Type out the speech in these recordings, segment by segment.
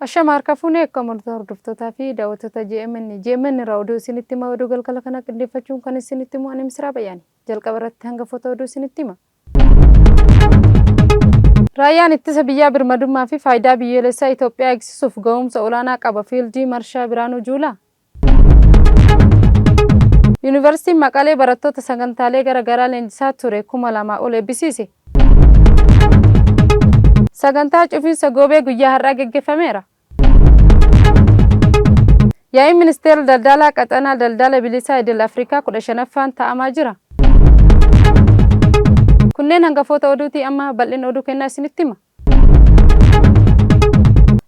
Ashama harka fuunee akkam ooltan hordoftootaa fi daawwattoota GMN. GMN irraa oduu isinitti hima oduu galgala kana qindeeffachuun kan isinitti himu ani Misraa Bayyaani. Jalqaba irratti hangafoota oduu isinitti hima. Raayyaan ittisa biyyaa birmadummaa fi faayidaa biyyoolessaa Itoophiyaa eegsisuuf gahumsa olaanaa qaba Fiildii Marshaa Biraanuu Juulaa. Yuunivarsiitiin Maqalee barattoota sagantaalee gara garaa leenjisaa ture 2000 ol eebbisiise. Sagantaa cufiinsa Goobee guyyaa har'aa geggeeffameera. Yaa'iin Ministeera Daldalaa Qaxanaa Daldala Bilisaa Idil Afrikaa 15ffaan taa'amaa jira. Kunneen hangafoota oduutii amma bal'ina oduu kennaa isinitti hima.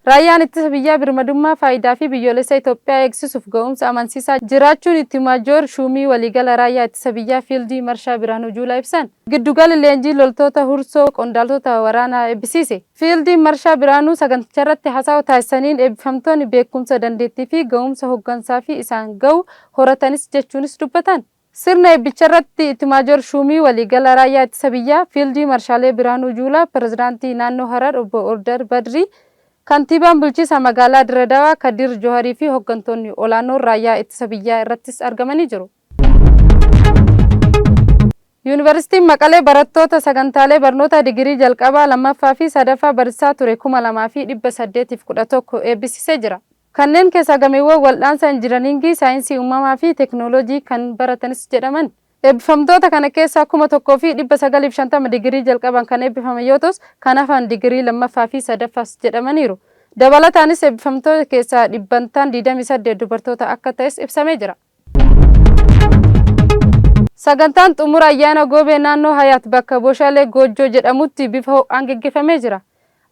Raayyaan Ittisa Biyyaa birmadummaa, faayidaa fi biyyoolessa Itoophiyaa eegsisuuf ga'umsa amansiisaa jiraachuun Ittimaajoor Shuumii Waliigala Raayyaa Ittisa Biyyaa Fiildii Marshaa Birhaanuu Juulaa ibsan. Giddugalli leenjii loltoota Hursoo qondaaltota waraanaa eebbisiise. Fiildii Marshaa Birhaanuu saganticharratti haasawa taasisaniin eebbifamtoonni beekumsa, dandeettii fi ga'umsa hoggansaa fi isaan ga'u horatanis jechuunis dubbatan. Sirna eebbicharratti Ittimaajoor Shuumii Waliigala Raayyaa Ittisa Biyyaa Fiildii Marshaalee Birhaanuu Juulaa, Pireezidaantii Naannoo Harar Obbo Ordar Badrii, Kantiibaan Bulchiisa Magaalaa Dirredawaa Kadiir Joharii fi hoggantoonni olaanoon Raayyaa Ittisa Biyyaa irrattis argamanii jiru. Yuunivarsiitiin Maqalee barattoota sagantaalee barnootaa digirii jalqabaa, lammaffaa fi sadaffaa barsiisaa ture 2811 eebbisiisee jira. Kanneen keessaa gameewwan waldhaansa injinariingii, saayinsii uumamaa fi teeknooloojii kan baratanis jedhaman. Eebbifamtoota kana keessaa 1950 digirii jalqabaan kan eebbifaman yoo ta'us, kan hafan digirii lammaffaa fi sadaffaas jedhamaniiru. Dabalataanis eebbifamtoota keessaa dhibbantaan 28 dubartoota akka ta'es ibsamee jira. Sagantaan xumura ayyaana Goobee naannoo Hayaat bakka Boshalee Goojjoo jedhamutti bifa ho'aan geggeeffamee jira.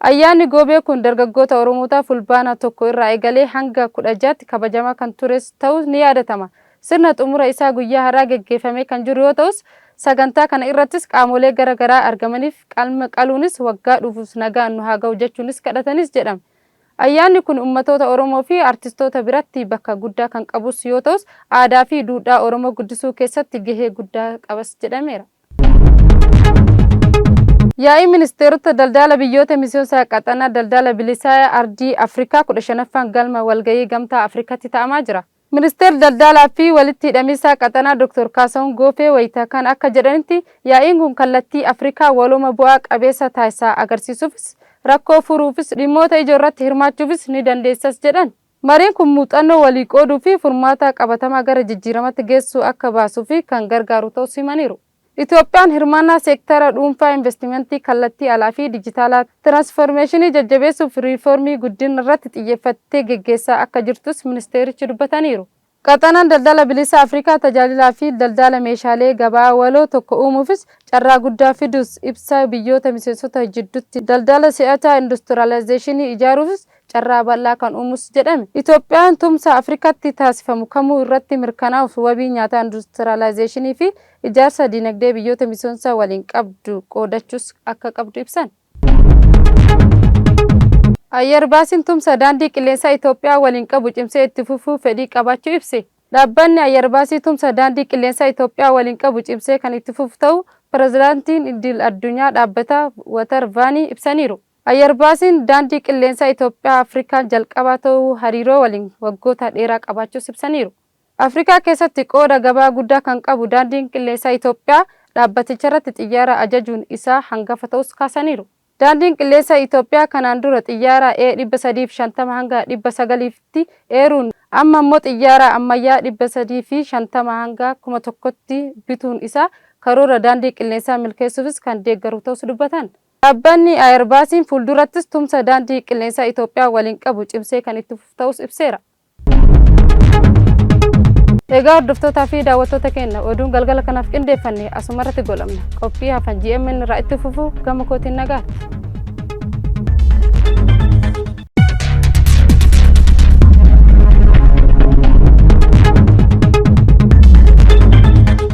Ayyaanni Goobee kun dargaggoota Oromootaa Fulbaana 1 irraa eegalee hanga 16tti kabajamaa kan tures ta'uu ni yaadatama. Sirna xumura isaa guyyaa har'aa geggeeffamee kan jiru yoo ta'us, sagantaa kana irrattis qaamolee gara garaa argamaniif qalma qaluunis waggaa dhufus nagaan nu haa ga'u jechuunis kadhatanis jedhame. Ayyaanni kun ummatoota Oromoo fi artistoota biratti bakka guddaa kan qabus yoo ta'us, aadaa fi duudhaa Oromoo guddisuu keessatti gahee guddaa qabas jedhameera. Yaa'iin Ministeerota Daldala Biyyoota Miseensa Qaxanaa Daldala Bilisaa Ardii Afrikaa 15ffaan galma walga'ii Gamtaa Afrikaatti taa'amaa jira. Ministeerri Daldalaa fi Walitti Hidhamiinsa Qaxanaa Dooktar Kaasahuun Goofee wayita kana akka jedhanitti, yaa'iin kun kallattii Afrikaa walooma bu'aa qabeessa taasisaa agarsiisuufis, rakkoo furuufis, dhimmoota ijoorratti hirmaachuufis ni dandeessas jedhan. Mariin kun muuxannoo walii qooduu fi furmaata qabatamaa gara jijjiiramatti geessu akka baasuu fi kan gargaaru ta'uus himaniiru. Itoophiyaan hirmaannaa seektara dhuunfaa investimentii kallattii alaa fi dijitaalaa tiraansfoormeeshinii jajjabeessuuf riifoormii guddinarratti xiyyeeffattee geggeessaa akka jirtus ministeerichi dubbataniiru. Qaxanaan daldala bilisaa Afrikaa tajaajilaa fi daldala meeshaalee gabaa waloo tokko uumuufis carraa guddaa fiduus ibsa biyyoota miseensota jidduutti daldala si'ataa industiraalaayizeeshinii ijaaruufis carraa bal'aa kan uumus jedhame. Itoophiyaan tumsa Afrikaatti taasifamu kamuu irratti mirkanaa'uuf wabii nyaataa industiraalaayizeeshinii fi ijaarsa dinagdee biyyoota miseensaa waliin qabdu qoodachuus akka qabdu ibsan. Ayyarbaasiin tumsa daandii qilleensaa Itoophiyaa waliin qabu cimsee itti fufuu fedhii qabaachuu ibse. Dhaabbanni Ayyarbaasii tumsa daandii qilleensaa Itoophiyaa waliin qabu cimsee kan itti fufu ta'uu Pirezidaantiin Idil Addunyaa dhaabbata Watar Vaanii ibsaniiru. Ayyarbaasiin daandii qilleensaa Itoophiyaa Afrikaan jalqabaa ta'uu hariiroo waliin waggoota dheeraa qabaachuus ibsaniiru. Afrikaa keessatti qooda gabaa guddaa kan qabu daandiin qilleensaa Itoophiyaa dhaabbaticharratti xiyyaara ajajuun isaa hangafa ta'uus kaasaniiru. Daandiin qilleensaa Itoophiyaa kanaan dura xiyyaara A 350 hanga 900 tti eeruun amma immoo xiyyaara ammayyaa 350 hanga 1000tti bituun isaa karoora daandii qilleensaa milkeessuufis kan deeggaru ta'uus dubbatan. Dhaabbanni Ayarbaasiin fuuldurattis tumsa daandii qilleensaa Itoophiyaa waliin qabu cimsee kan itti fufu ta'uus ibseera. Egaa hordoftootaa fi daawwattoota keenya oduun galgala kanaaf qindeeffanne asumarratti goolabna. Qophii hafan GMN irraa itti fufu gama kootiin nagaatti.